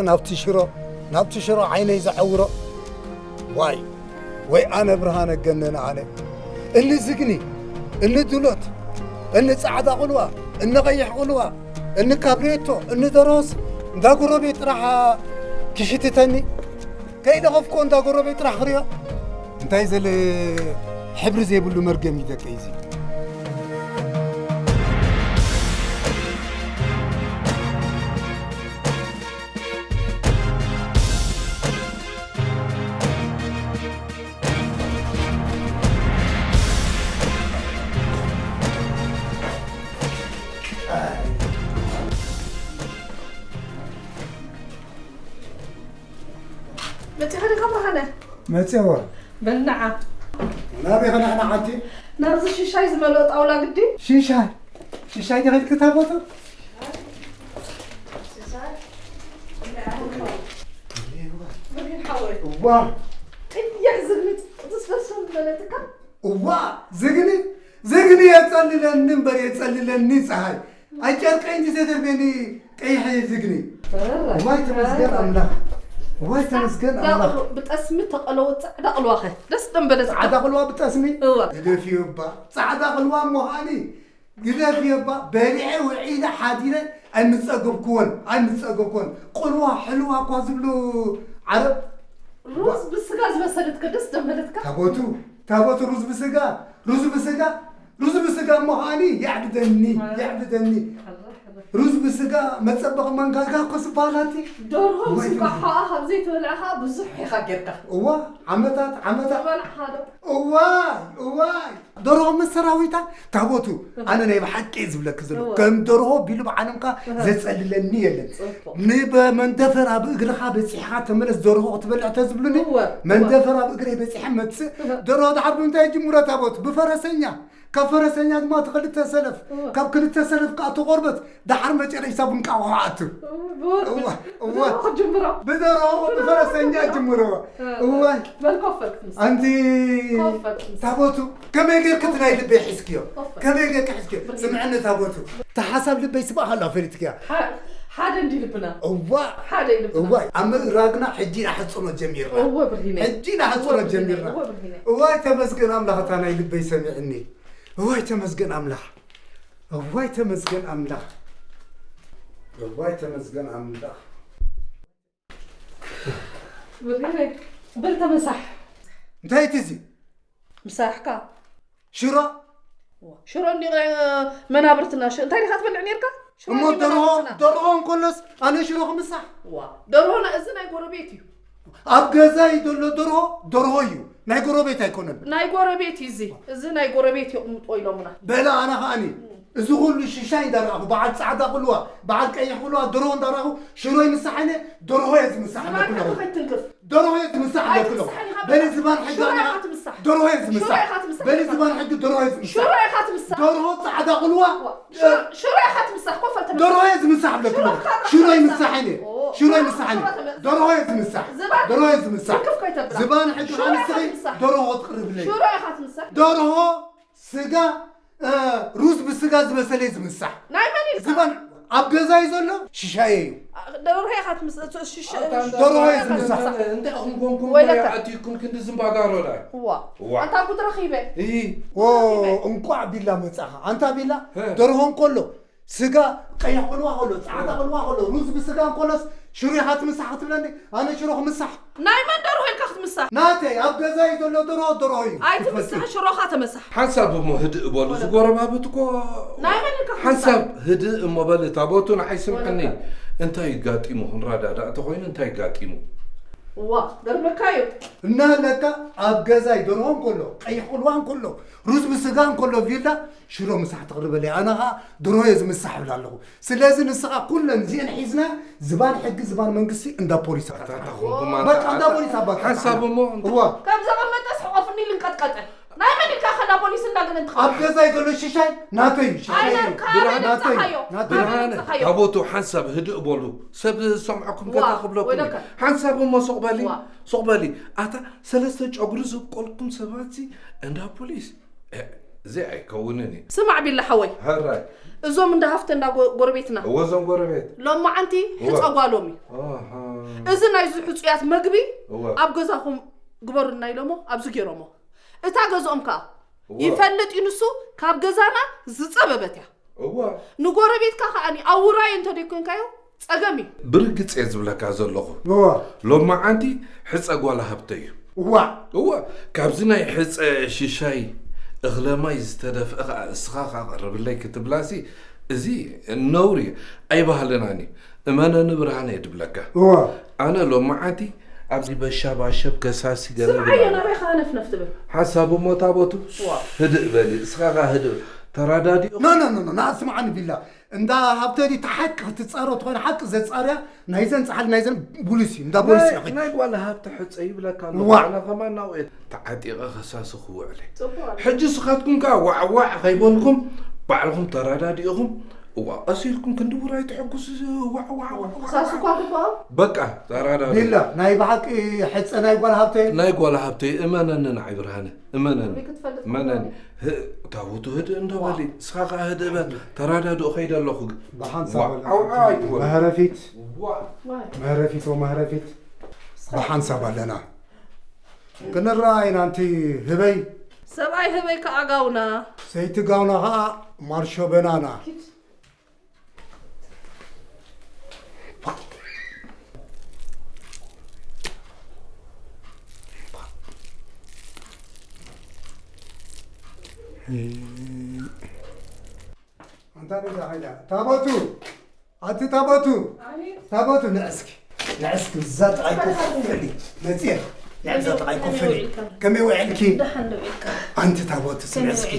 ናብቲ ሽሮ ናብቲ ሽሮ ዓይነይ ዘዐውሮ። ዋይ ወይ ኣነ ብርሃነ ገነነ ኣነ። እኒ ዝግኒ፣ እኒ ዱሎት፣ እኒ ጻዕዳ ቁልዋ፣ እኒ ቀይሕ ቁልዋ፣ እኒ ካብሬቶ፣ እኒ ደሮስ እንዳ ጎረቤት ጥራሕ ክሽትተኒ። ከይደኸፍኮ እንዳ ጎረቤት ጥራሕ ክሪኦ። እንታይ ዘለ ሕብሪ ዘይብሉ መርገም እዩ ደቀይ እዚ። መጺኻ ዲኻ ብርሃነ? መጺእወ። በል ንዓ። ናበይ ኸነሕና ሓንቲ? ናብዚ ሽሻይ ዝመልኦ ጣውላ ግዲ። ሽሻይ? ሽሻይ ዲኺ ኢልኪ እታ ቦታ? ብርሂን ሓወይ። እዋ። ቅያሕ ዝግኒ ጽቡቕ ዝስለሶ ዝበለትካ? እዋ፣ ዝግኒ፣ ዝግኒ የጸልለኒ እምበር የጸልለኒ ጸሃይ። ኣይ ጨርቀይ እንጂ ዘደርበኒ ቀይሐ ዝግኒ። እዋይ ተመስገን ኣምላኽ። እዋይ ተመስገን ኣምላኽ። ብጠስሚ ተቐለወ ጻዕዳ ቅልዋኸ። ደስ ደንበለ ጻዕዳ ቅልዋ ብጠስሚ? እዋ። ግደፍዮ እባ። ጻዕዳ ቅልዋ እሞ ኸኣኒ ግደፍዮ እባ። በሊዐ ውዒለ ሓዲረ ኣይምጸገብክዎን፣ ኣይምጸገብክዎን። ቅልዋ ሕልዋ እኳ ዝብሉ ዓረብ። ሩዝ ብስጋ ዝበሰለትከ ደስ ደንበለትካ? ታቦቱ፣ ታቦቱ ሩዝ ብስጋ፣ ሩዝ ብስጋ፣ ሩዝ ብስጋ እሞ ኸኣኒ የዕብደኒ፣ የዕብደኒ። ሩዝ ብስጋ መጸበቒ መንጋጋ እኮ ዝበሃል ኣቲ። ደርሆ ወይ ምስንቋሖኣ ካብ ዘይትበልዕ ኸኣ ብዙሕ ኢኻ ጌርካ። እዋ፣ ዓመታት፣ ዓመታት። ዝበልዕኻ ዶ? እዋይ፣ እዋይ። ደርሆ ምስ ሰራዊታ ታቦቱ፣ ኣነ ናይ ብሓቂ እየ ዝብለኪ ዘለኹ። እዋ። ከም ደርሆ ቢሉ ብዓለምካ እህ። ዘጸልለኒ የለን። ጽቡቕ። ንመንደፈራ ብእግርኻ በጺሕኻ ተመለስ ደርሆ ክትበልዕ ተዝብሉኒ፣ እዋ፣ እዋ። መንደፈራ ብእግረይ በጺሐ መጽእ። እህ። ደርሆ ድሓር ብምንታይ ይጅምሮ ታቦት? ብፈረሰኛ። ካብ ፈረሰኛ ድማ እቲ ክልተ ሰለፍ፣ እዋ። ካብ ክልተ ሰለፍ ከዓ ተቆርበት፣ ደሓር መጨረሻ ብንቃቑሖ ኣቱ። እዋ፣ ብወርቂ እዋ፣ እዋ። ብደርሆ ክትጅምሮ። ብደርሆ፣ ብፈረሰኛ ጅምሮ። እዋ። እዋ። በል ኮፍ በል ክትምስል። ኣንቲ ኮፍ በል ክትምስል። ታቦቱ፣ ከመይ ጌርክ እቲ ናይ ልበይ ሒዝክዮ? ኮፍ በል። ከመይ ጌርክ ሒዝክዮ? ብርሂን። ስምዕኒ ታቦቱ። ተሓሳብ ልበይ ስባእ ሃላ ፈሊጥክያ። ሓ-፣ ሓደ እንዲ ልብና። እዋ። ሓደ እዩ ልብና። እዋ። ኣብ ምእራግና ሕጂ ኢና ሕጽኖ ጀሚርና። እወ ብርሂነይ። ሕጂ ኢና ሕጽኖ እወ ብርሂነይ። ጀሚርና። እወ ብርሂነይ። እዋይ ተመስገን ኣምላኽ እታ ናይ ልበይ ሰሚዕኒ። እዋይ ተመስገን ኣምላኽ። እዋይ ተመስገን ኣምላኽ። እዋይ ተመስገን ኣምላኽ። ብርሂነይ፣ በል ተመሳሕ። እንታይ እቲ እዚ? ምሳሕካ። ሽሮ? ሽሮ እንዲ መናብርትና፣ ሽ-፣ እንታይ ዲኻ ትበልዕ ኔርካ? ሽሮ እሞ እንዲ ደርሆ፣ መናብርትና። ደርሆ እንከሎስ ኣነ ሽሮ ክምሳሕ? ዋ፣ ደርሆ ና-፣ እዚ ናይ ጎረቤት እዩ። ኣብ ገዛይ ዘሎ ደርሆ፣ ደርሆ እዩ። ናይ ጎረቤት ኣይኮነን። ናይ ጎረቤት እዩ እዚ። እዚ ናይ ጎረቤት የቕምጦ ኢሎምና። በላ ኣነ ኸኣኒ፣ እዚ ኹሉ ሽሻይ እንዳረኣኹ፣ በዓል ጻዕዳ ክልዋ፣ በዓል ቀይሕ ክልዋ፣ ደርሆ እንዳረኣኹ፣ ሽሮይ ምሳሕ ኢለ፣ ደርሆ እየ ዝምሳሕ ዝበልኩ ኣለኹ። ከይትንክፍ። ደርሆ እየ ትምሳሕ ኣለኩ። ኣይትምሳሕን ኢኻ በሊ በላ። ዝባን ሕጊ ሽሮ ኣነ ኢኻ ትምሳሕ። ደርሆ እየ ሽሮ ዝምሳሕ። ኢኻ ትምሳሕ። በሊ ዝባን ሕጊ ደርሆ እየ ዝምሳሕ። ሽሮ ኢኻ ትምሳሕ። ደርሆ ጻዕዳ ቁልዋ። ሽሮ፣ ሽሮ ኢኻ ትምሳሕ። ኮፍ በል ተመሳሕ። ደርሆ እየ ዝምሳሕ ኣለኩ። ሽሮ ኢኻ ሽሮ ትምሳሕ። ይምሳሕ እኔ። ኦ፣ ሽሮ ሽሮ ይምሳሕ እኔ። ሽሮ ተመ-፣ ደርሆ እየ ዝምሳሕ። ዝባን ደርሆ እየ ዝምሳሕ። ትንክፍ ከይተብላ። ዝባን ሕጊ ሽሮ ኢኻ ኣንስተይ ትምሳሕ። ደርሆ ክትቅርብለይ። ሽሮ ኢኻ ትምሳሕ። ደርሆ ስጋ፣ እ፣ ሩዝ ብስጋ ዝበሰለ እዩ ዝምሳሕ። ናይ መን ኢልካ? ዝባን ኣብ ገዛ እዩ ዘሎ፣ ሽሻየ እዩ። አ፣ ደርሆ ኢኻ ትምስ-፣ እሱ ሽሽ-፣ ኣታ ሽሽ-፣ እንዳ ደርሆ እዩ እንታይ ዝምሳሕ። እንታይ ኢኹም ኮንኩም ወይለካ። ኣትይኩም ክንዲ ዝምባጋሮ ዳይ? እዋ። እዋ። ኣንታ ጉድ ረኺበ። እይ። ኦ፣ ረኺበ። እንቋዕ ቢላ መጻኻ። ኣንታ ቢላ፣ እ። ደርሆ እንከሎ፣ ስጋ፣ ቀይሕ ቁልዋ ከሎ፣ ጻዕዳ ቁልዋ ከሎ፣ ሩዝ ብስጋ እንከሎስ፣ ሽሮ ኢኻ ትምሳሕ ክትብለኒ? ኣነ ሽሮ ክምሳሕ? ናይ መን ደርሆ ኢልካ ክትምሳሕ? ናተይ፣ ኣብ ገዛይ ዘሎ ደርሆ፣ ደርሆ እዩ። ኣይትምሳሕ፣ ክትፈልጢ። ሽሮኻ ተመሳሕ። ሓንሳብ እሞ ህድእ በሉ፣ ዝጎረባብት እኮ ናይ መን ኢልካ ክትምሳሕ? ሓንሳብ ህድእ እሞ በል፣ ታቦቱ ንዓይ ስምዐኒ። ወለካ። እንታይ ጋጢሙ? ክንረዳዳእ ተኾይኑ እንታይ ጋጢሙ? እዋ፣ ገርመካ እዩ። እናሃለካ ኣብ ገዛይ ደርሆ እንከሎ፣ ቀይሕ ቁልዋ እንከሎ፣ ሩዝ ብስጋ እንከሎ ቪላ፣ ሽሮ ምሳሕ ተቕርበለይ። ኣነ ኸኣ ደርሆ እየ ዝምሳሕ እብል ኣለኹ። ስለዚ ንስኻ ኩለን እዚአን ሒዝና ዝባን ሕጊ፣ ዝባን መንግስቲ፣ እንዳ ፖሊስ ኣታ ኣታ። ኣታ ኹንኩም ኣታ በቃ፣ እንዳ ኣታ። ፖሊስ ኣባታ። ሓንሳብ እሞ እንተ- እዋ። ከም ዘቐመጠስ ሕቆፍኒ ልንቀጥቀጠ። ናይ መን ኢልካ ከዳ ፖሊስ እንዳገነ እንትኸውን? ኣብ ገዛይ ዘሎ ሽሻይ ናተይ እዩ፣ ሽሻይ እዩ። ኣይነካ፣ ብርሃን ናተይ፣ ናተይ። ናተይ። ብርሃን፣ ታቦቱ ሓንሳብ ህድእ በሉ። ሰብ ዝሰምዐኩም ዋ፣ ገታ ክብለኩም እዩ። ወይለካ። ሓንሳብ እሞ ሱቕ በሊ፣ ዋ። ሱቕ በሊ። ኣታ ሰለስተ ጨጉሪ ዘብቆልኩም ሰባት ሲ እንዳ ፖሊስ። እ፣ እዚ ኣይከውንን እዩ። ስማዕ ቢላ ሓወይ፣ ሕራይ እዞም እንዳ ሃፍተ እንዳ ጎ- ጎረቤትና እወ እዞም ጎረቤት ሎማዓንቲ እወ። ሕፀ ጓሎም እዩ። ኣሃ እዚ ናይዚ ሕፁያት መግቢ እወ ኣብ ገዛኹም ግበሩልና ኢሎሞ ኣብዚ ገይሮሞ። እታ ገዝኦም ከዓ እወ ይፈልጥ እዩ ንሱ፣ ካብ ገዛና ዝፀበበት እያ። እወ ንጎረቤትካ ከዓኒ ኣብ ውራይ እንተደይኮንካዮ ፀገም እዩ። ብርግፅ እየ ዝብለካ ዘለኹ። እወ ሎማዓንቲ ሕፀ ጓል ሃብተ እዩ። እዋ እወ ካብዚ ናይ ሕፀ ሽሻይ እኽለማይ ዝተደፍአ ከዓ እስኻ ከቕርብለይ ክትብላሲ እዚ ነውሪ ኣይባህልናን እዩ። እመነኒ ብርሃነ እየ ድብለካ። እዋ ኣነ ሎማዓንቲ ኣብዚ በሻባሸብ ከሳሲ ገለ ስምዓዮ ናበይ ከዓነፍነፍ ትብል? ሓሳብ እሞ ታቦቱ ዋ። ህድእ በሊ እስኻ ኸዓ ህድእ ተራዳዲኡ ኖ ኖ ኖ ኖ ንዓ ስምዓኒ ቢላ እንዳ ሃብተ ዲ ሓቂ ክትጻሮ ትኾነ ሓቂ ዘጻርያ ናይዘን ጻሓል ናይዘን ቡሊስ እዩ እንዳ ቡሊስ እዩ ናይ ጓል ሃብቲ ሕፀ ይብለካ ኣሎ ዋ። ኣነ ከማን ናብኡ እየ ተዓጢቐ ከሳሲ ክውዕለ ፅቡቅ ኣሎ። ሕጂ ስኻትኩም ከ ዋዕዋዕ ከይበልኩም ባዕልኹም ተራዳዲእኹም እዋ ቀሲልኩም ክንዲ ውራይ ትሕጉስ ዋዕዋዕ ክሳስ እኳ ግባኦ። በቃ ተራዳዲ ቢላ ናይ ብሓቂ ሕፀ ናይ ጓል ሃብተ ናይ ጓል ሃብተይ እመነኒ ንዓይ ብርሃነ እመነኒ ክትፈልጥ እመነኒ ህ- ታቦቱ ህድእ እንደበሊ እስኻ ከዓ ህድእ በል ተራዳድኦ ከይደ ኣለኹ ብሓንሳብ ዋዕዋዕ ኣይትበል መህረፊት ዋ መህረፊት ወመህረፊት ብሓንሳብ ኣለና ክንረኣይ ናንቲ ህበይ ሰብኣይ ህበይ ከዓ ጋውና ሰይቲ ጋውና ከዓ ማርሾ በናና ኣንታ ቤዛ ኸይዳ ታቦቱ ኣቲ ታቦቱ ታቦቱ ንዕስኪ ንዕስኪ እዛ ጥቓይ ኮፍ በሊ መፅየ ንዕዛ ጥቓይ ኮፍ በሊ ከመይ ውዕልኪ ኣንቲ ታቦቱ ስምዕስኪ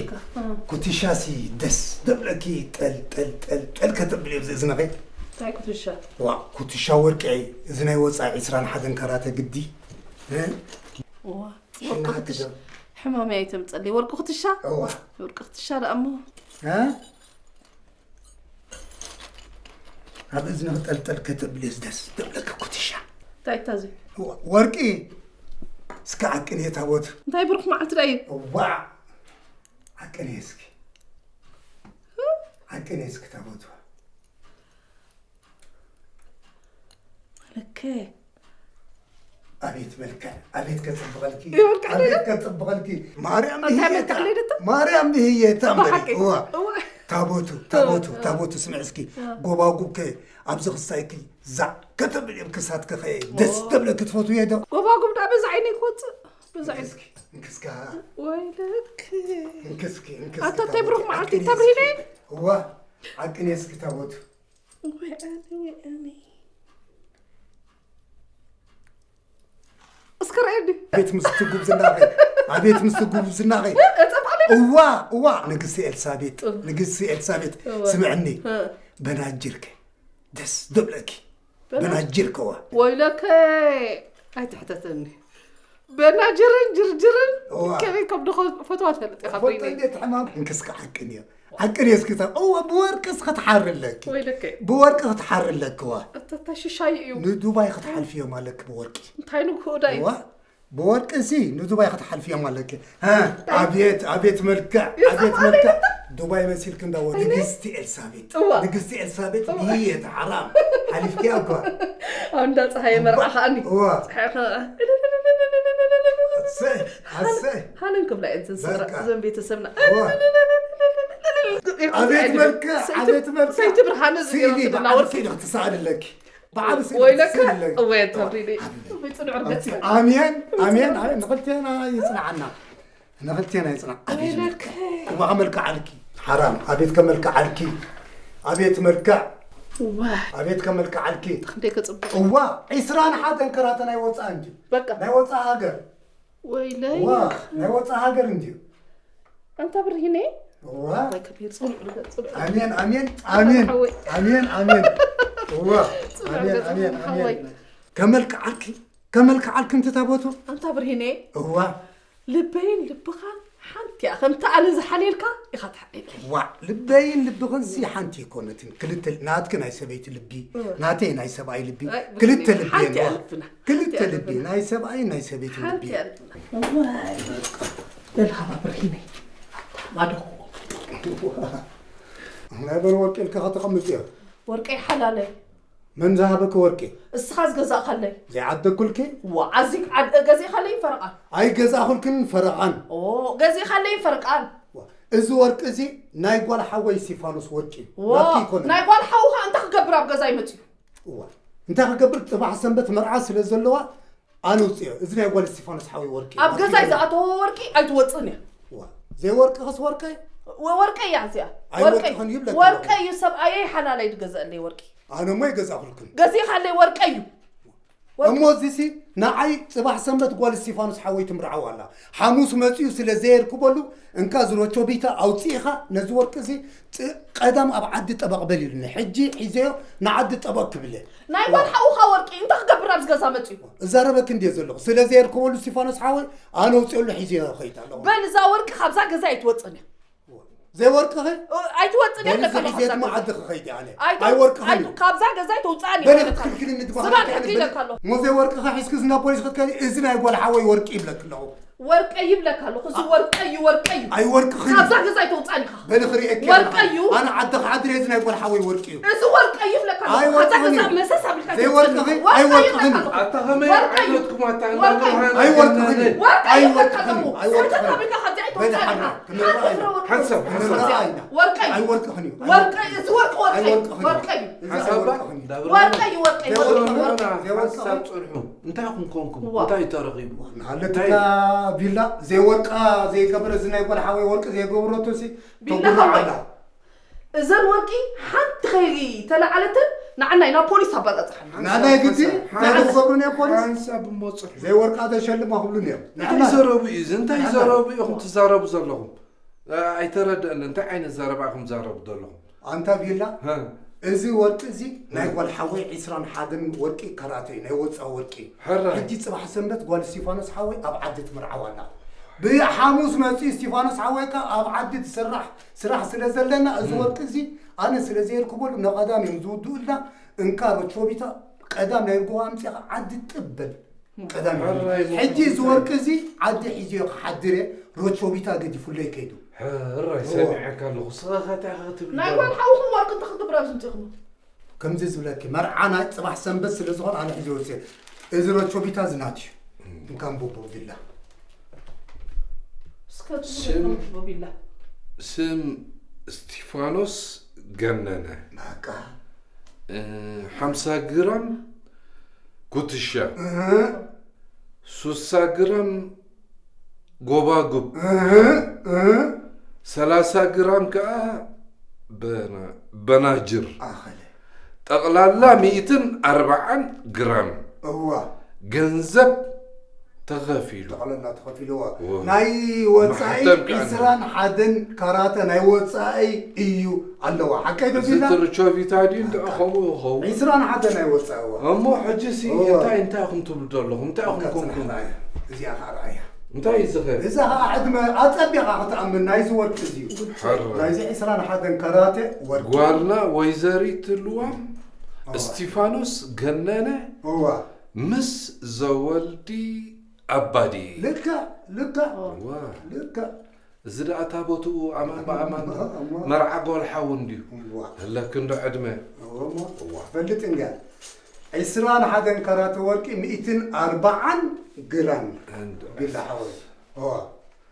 ኩትሻሲ ደስ ደብለኪ ጠል ጠል ጠል ጠል ከተብሊ ኣብዚ እዝነኸይ እንታይ ኩትሻ ዋ ኩትሻ ወርቂ እዚ ናይ ወፃኢ ዕስራን ሓደን ካራተ ግዲ እ? ዋ ሽና ወርቂ ኩትሻ ትደ- ሕማም እያ ኣይተምፀለይ ወርቂ ኩትሻ እዋ ወርቂ ኩትሻ ደኣ እሞ እ? ኣብ እዝኒ ክጠልጠል ከተብልስ ደስ ትብለኪ ኩትሻ እንታይ እታ እዚ ወርቂ እስከ ዓቅን እየ ታቦት እንታይ ብሩክ መዓልቲ ዳ እዩ ዋዕ ዓቅን እየ እስኪ ዓቅን እየ እስኪ ታቦት መለከ ኣቤት መልክዕ ኣቤት ከፅብቐልኪ ይበልካ ኣቤት ከፅብቐልኪ ማርያም እንታይ ብህየታ መልክዕ ለይደታ? ማርያም ብህየታ እምበሪ ብሓቂ? እዋ እዋ። ታቦቱ ታቦቱ ታቦቱ ስምዕ እስኪ ጎባጉብከ ኣብዚ ክሳይኪ ዛዕ ከተብል እዮም ክሳትከኸ ደስ ተብለ ክትፈትውየ ዶ ጎባጉብ ዳ በዛ ዓይነይ ክወፅእ በዛ ዓይነ እንክስካ ወይለክ እንክስኪ ኣታ እንታይ ብሩክ መዓልቲ ተብሪነ እዋ ዓቅን እስኪ ታቦቱ ወይኣኒ ወይኣኒ እስከ ረኣየኒ ቤት ምስቲ ጉብዝናኸ ኣቤት ምስቲ ጉብዝናኸ እፀባለ እዋ እዋ ንግስቲ ኤልሳቤጥ ንግስቲ ኤልሳቤጥ እዋ። ስምዕኒ እ። በናጅርከ ደስ ደብለኪ በናጅርከዋ ወይለከ ኣይትሕተተኒ በናጅርን ጅርጅርን እዋ። ከመይ ከም ድኾ ፈትዋ ትፈልጥ ኢኻ ፈልጠ ኮይነ እንዴት ሕማም እንክስካ ዓቅን እዮ ዓቅን እዮ እስክታ እዋ ብወርቅስ ክትሓርለኪ ወይለከ ብወርቂ ክትሓርለኪዋ እተታ ሽሻይ እዩ ንዱባይ ክትሓልፍዮም ኣለኪ ብወርቂ እንታይ ንግሁዳ እዩ እዋ ብወርቂ ሲ ንዱባይ ክትሓልፍዮም ኣለኪ እ፣ ኣቤት ኣቤት መልክዕ ኣቤት መልክዕ ዱባይ መሲልክ እንዳዎ ንግስቲ ኤልሳቤጥ እዋ። ንግስቲ ኤልሳቤጥ እዋ። ብየት ሓራም ሓሊፍኪያ እኳ ኣብ እንዳ ፀሃየ መርዓ ከዓኒ እዋ ፀሓይ ከ- ኣሰይ ኣሰይ ሃነን ክብላ እየን ዘን ስድራ በቃ። ዘን ቤተሰብና እዋ ኣቤት መልክዕ ኣቤት መልክዕ ሰይቲ ብርሃነ ስእሊ ዝገበርክልና ብዓል ወርቂ ስእሊ ክትሰኣል ኣለኪ ብዓል ስእሊ ወይለከ ክትስእሊ ኣለኪ ወየ ተብሪኒ ጽኑዕ ገጽ ኣሜን ኣሜን ኣሜን ንኽልቴና ይጽንዓና ንኽልቴና ይጽንዓ ኣቤት ወይለከ እዋ ከመልክዓልኪ ሓራም ኣቤት ከመልክዓልኪ ኣቤት መልክዕ ዋ ኣቤት ከመልክዓልኪ ክንደይ ከጽብቕ እዋ ዒስራን ሓደን ከራተ ናይ ወፃእ እንዲ በቃ ናይ ወፃእ ሃገር ወይለይ እዋ ናይ ወፃእ ሃገር እንድዩ ኣንታ ብርሂነ እዋ ወይ ከቢር ጽኑዕ ገጽ ጽኑዕ ኣሜን ኣሜን ኣሜን ሓወይ። ኣሜን ኣሜን እዋ ጽኑዕ ኣሜን ገጽ ኣሜን ሓወይ ኣሜን ከመልክዓልኪ ከመልክዓልኪ እንተ ታቦቱ ኣንታ ብርሂነ እዋ ልበይን ልብኻን ሓንቲ እያ ከምቲ ኣነ ዝሓልየልካ ኢኻ ትሓልየለይ ዋዕ ልበይን ልብኽን ሲ ሓንቲ ይኮነትን ክልተ ናትኪ ናይ ሰበይቲ ልቢ እወ። ናተይ ናይ ሰብኣይ ልቢ ኣይ፣ ክልተ ብርሂነ፣ ልቢ ሓንቲ እያ የለዋ ልብና። ክልተ ሓንቲ እያ ልቢ ልብና። ናይ ሰብኣይ ናይ ሰበይቲ ሓንቲ ልቢ እያ ልብና ዋይ በቃ በልሃባ ብርሂነ ኣዶ። ናይ በሪ ወርቂ ኢልካ ከተቐምጥ እየ። ወርቀይ ሓላለይ። መን ዝሃበኪ ወርቂ? እስኻ ዝገዛእካለይ። ዘይዓደግኩልኪ? ዋ፣ ኣዚክ ዓድ-፣ ገዚእካለይ ፈረቓን። ኣይገዛእኩልክን ፈረቓን። ኦ፣ ገዚእካለይ ፈረቓን። ዋ፣ እዚ ወርቂ እዚ ናይ ጓል ሓወይ እስቲፋኖስ ወርቂ እዩ። ዋ፣ ናትኪ ኣይኮነን። ናይ ጓል ሓውኻ እንታይ ክገብር ኣብ ገዛይ መፅዩ? እዋ፣ እንታይ ክገብር? ፅባሕ ሰንበት መርዓ ስለ ዘለዋ ኣነ ውፅዮ። እዚ ናይ ጓል እስቲፋኖስ ሓወይ ወርቂ እዩ። ኣብ ናትኪ ገዛይ ኣይኮነን። ዝኣተወ ወርቂ ኣይትወፅእን እያ። ዋ፣ ዘይወርቂ ኸስ ወርቂ? ወ-፣ ወርቂ እያ እዚኣ። ኣይ፣ ወርቂ ወርቂ ኸን ይብለካ ወርቂ ኣለኹ። እዩ ሰብኣየይ ሓላለይ ዝገዘአለይ ወርቂ። ኣነ እሞ ይገዛእኩልክን። ገዚእካለይ ወርቂ እዩ። ወርቂ። እሞ እዚሲ ንዓይ ጽባሕ ሰንበት ጓል እስቲፋኖስ ሓወይ ትምርዓው ኣላ። ሓሙስ መጺኡ ስለ ዘየርክበሉ፣ እንካ ዝሮቾ ቢታ ኣውጺእኻ ነዚ ወርቂ እዚ ጥ-፣ ቀዳም ኣብ ዓዲ ጠበቕ በል ኢሉኒ። ሕጂ ሒዘዮ ንዓዲ ጠበቕ ክብል እየ። ናይ ጓል ሓውኻ ወርቂ እንታይ ክገብር ኣብዚ ገዛ መጺኡ? እዛረበክ እንድየ ዘለኹ። ስለ ዘየርክበሉ እስቲፋኖስ ሓወይ ኣነ ኣውጺኦሉ ሒዘዮ ኸይድ ኣለኹ። በል እዛ ወርቂ ካብዛ ገዛ ኣይትወጽእን እያ። ዘይወርቅኺ? እ፣ ኣይትወጽእን እያ በሊ ኢለካ ኣለኹ፣ ዝሒዘት ካብዛ መዓዲ ገዛ። ክኸይድ ኣነ። ኣይትወ-፣ ኣይወርቅኽን እዩ። ኣይት-፣ ካብዛ ገዛ ኣይትውጽኣን እየ በሊ ኢለካ ኣለኹ። ክትክልክልኒ ድማ ስማዕ፣ ክትክልኒ። ክልክለካ ኣለኹ። ሞ ዘይወርቅኺ ሒዝኪ ዝና ፖሊስ ክትከዲ፣ እዚ ናይ ጓል ሓወይ ወርቂ ይብለክ ኣለኹ። ወርቀይ ይብለካ ኣለኹ፣ እዚ ወርቀይ እዩ፣ ወርቀይ እዩ። ኣይወርቅኽን እዩ። ካብዛ ገዛ ኣይተውጽኣን ኢኻ። በሊ ክርእየኪ ወርቀይ ኣለኹ። እዩ። ኣነ ዓዲ ክሓድር እየ፣ እዚ ናይ ጓል ሓወይ ወርቂ እዩ። እዚ ወርቀይ ይብለካ ኣለኹ። ካብዛ ኣይወርቅኽን ገዛ እዩ። መሰስ ኣቢልካ ዘይወርቅኺ? ኣይተውጽኣን ኢኻ። ወርቀይ ኣይወርቅኽን ይብለካ እዩ። ኣለኹ። ኣታ ኸመይ ወርቀይ እዩ። ዓይነት ኩማታ ወርቀይ። እንዳብርሃን ኣይወርቅኽን እዩ። ገነነ? ወርቀይ ይብለካ ኣለኹ። ኣይወርቅኽን እዩ። ሰተት ኣቢልካ ካብዚኣ በሊ ኣይተውጽኣን ሓራ ኢኻ። ክንረኣይ። ሓንቲ ፍረ ወርቂ ሓንሳብ፣ ሓንሳብ። ክንረኣይ ኢና። ወርቀይ። ኣይወርቅኽን እዩ። ወርቀይ፣ እዚ ወርቂ ወርቀይ። ኣይወርቅኽን እዩ። ወርቀይ እዩ። እዚ ሓንሳብ ኣይወርቅኽን እዩ። ዳብራ ወርቀይ እዩ፣ ወርቀይ። ዘይወርቅኽን። ዘይወርቅኽን። ሓንሳብ ጽንሑ። እንታይ ኢኹም ኮንኩም? ዋ። እንታይ እዩ ተረኺቡ? ንሃለትካ እንታይ? ቢላ ዘይወርቃ ዘይገብረ፣ እዚ ናይ ጓል ሓወይ ወርቂ ዘይገብረቶ ሲ ቢላ ተጉራ ሓወይ። ኣላ። እዘን ወርቂ ሓንቲ ከይተለዓለትን ንዓናይ ናብ ፖሊስ ኣባጻጽሓና። ንዓናይ ግዲ ሓንሳብ፣ እንታይ ሓንሳብ። ክገብሩን እዮም ፖሊስ? ሓንሳብ እሞ ጽንሑ። ዘይወርቃ ተሸልማ ክብሉን እዮም። እንታይ ንዓና። ዘረቡ እዩ እዚ? እንታይ ንዓና። ዘረቡ ኢኹም ትዛረቡ ዘለኹም? እ፣ ኣይተረድአኒ። እንታይ ዓይነት ዘረባ ኢኹም ትዛረቡ ዘለኹም? ኣንታ ቢላ፣ ሀ። እዚ ወርቂ እዚ ናይ ጓል ሓወይ ዒስራን ሓደን ወርቂ ካራት እዩ፣ ናይ ወፃ ወርቂ። ሕራይ። ሕጂ ጽባሕ ሰንበት ጓል እስቲፋኖስ ሓወይ ኣብ ዓዲ ትምርዓው ኣላ። ብሓሙስ መጺኡ እስቲፋኖስ ሓወይ ከኣ ኣብ ዓዲ ትስራሕ ስራሕ ስለ ዘለና፣ እዚ ም። ወርቂ እዚ ኣነ ስለ ዘየርክበሉ፣ ንቐዳም እዮም ዝውድኡልና። እንካ ሮቾቢታ፣ ቀዳም ናይ ርጎ ኣምጺኻ ዓዲ ጥበል። ቀዳም ሕራይ ሕጂ እዚ ወርቂ እዚ ዓዲ ሒዝዮ ክሓድር እየ፣ ሮቾቢታ ገዲፉለይ ከይዱ። ሕራይ እዎ። ሰሚዐካ ኣለኹ። ስኻ እንታይ ኢኻ ክትብል ናይ ዘለኻ? ጓል ሓውኹም ወርቂ እንታይ ክትገብሩ ኣብዚ ምጺኹም? ከምዚ ዝብለኪ፣ መርዓ ናይ ጽባሕ ሰንበት ስለ ዝኾነ ኣነ ሒዘ ወጽየ። እዚ ሮቾቢታ እዚ ናቱ እዩ። እም። እንካን ቦቦ ቢላ። እስከ ስም፣ ትብሉ ቦቢላ። ስም እስቲፋኖስ ገነነ። በቃ። እ፣ ሓምሳ ግራም ኩትሻ፣ እህ። ሱሳ ግራም ጎባጉብ፣ እህ፣ እህ። ሰላሳ ግራም ከኣ በና-፣ በናጅር። ኣኸለ። ጠቕላላ ሚእትን ኣርባዓን ግራም እዋ። ገንዘብ ተኸፊሉ። ጠቕላላ ተኸፊልዋ። እዋ። ናይ ወጻኢ ማሕተም ከኣ ዒስራን ሓደን ካራተ ናይ ወጻኢ እዩ ኣለዋ። ሓቀይ እዚ ተቢልና? ትርቾ ቪታ ድዩ? እንደ ኣታ። ከምኡ ይኸውን። ዒስራን ሓደን ናይ ወጻኢ እዋ። እሞ ሕጂ ሲ እዋ። እንታይ፣ እንታይ ኢኹም ትብሉ ዘለኹም? እንታይ ኢኹም እካ ኮንኩም? ጽናሕ፣ እዚኣ ኸዓ ርኣያ። እንታይ እዩ ዝኸ? እዛ ኸዓ ዕድመ ኣጸቢቓ ክትኣምን ናይዚ ወርቂ እዚ እዩ። ሕራይ። ናይዚ ዒስራን ሓደን ካራተ ወርቂ። ጓልና ወይዘሪት ልዋም እዋ። እስቲፋኖስ ገነነ እዋ። ምስ ዘወልዲ ኣባዲ። ልክዕ፣ ልክዕ፣ እዋ። ልክዕ። እዚ ደኣ እታ ቦትኡ ኣማን ብኣማን እሞ፣ እሞ። መርዓ ጓል ሓው እንድዩ። እዋ። ህለክ እንዶ ዕድመ። እዎ እሞ። እዋ። ፈልጥ እንድያ። ዒስራን ሓደን ካራት ወርቂ ሚእትን ኣርባዓን ግራም። እንዶ። ቢላ ሓወይ። እዋ።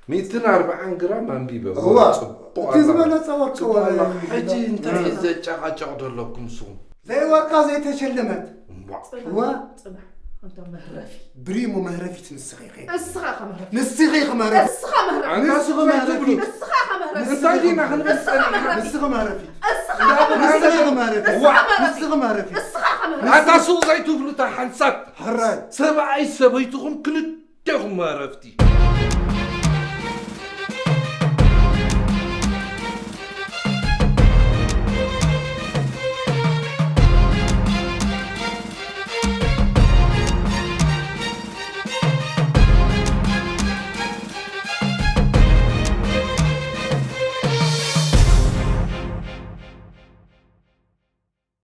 ሚእትን ኣርባዓን ግራም ኣንቢበ። እዋ። ጽቡቕ እቲ ኣላ። ዝበለጸ ወርቂ ጽቡቕ ኣላ። ወርቂ። ሕጂ እንታይ እዋ። ዘጨቓጨቕ ደለኩም ንስኹም? ዘይወርቃ ዘይተሸለመት። እምቧ። ጽናሕ፣ እዋ። ጽናሕ፣ ኣንታ መህረፊ። ብሪሞ መህረፊት ንስኺ ኢኺ። እስኻ ኢኻ መህረፊ። ንስኺ ኢኺ መህረፊት። እስኻ መህረፊ። ኣንታ ንስኺ መህረፊት። እስኻ ኢኻ መህረፊ። እንታይ ዲና ክንብል እስኻ ጸኒሕና? መህረፊ። ንስኺ መህረፊት። እስኻ መህረፊ። ንስኺ መህረፊት። እዋ። ንስኺ መህረፊት። እስኻ ኢኻ መህረፊ። ኣንታ ሱቕ ዘይትብሉ እታ ሓንሳብ። ሕራይ። ሰብኣይ ሰበይትኹም ክልቴኹም መህረፍቲ።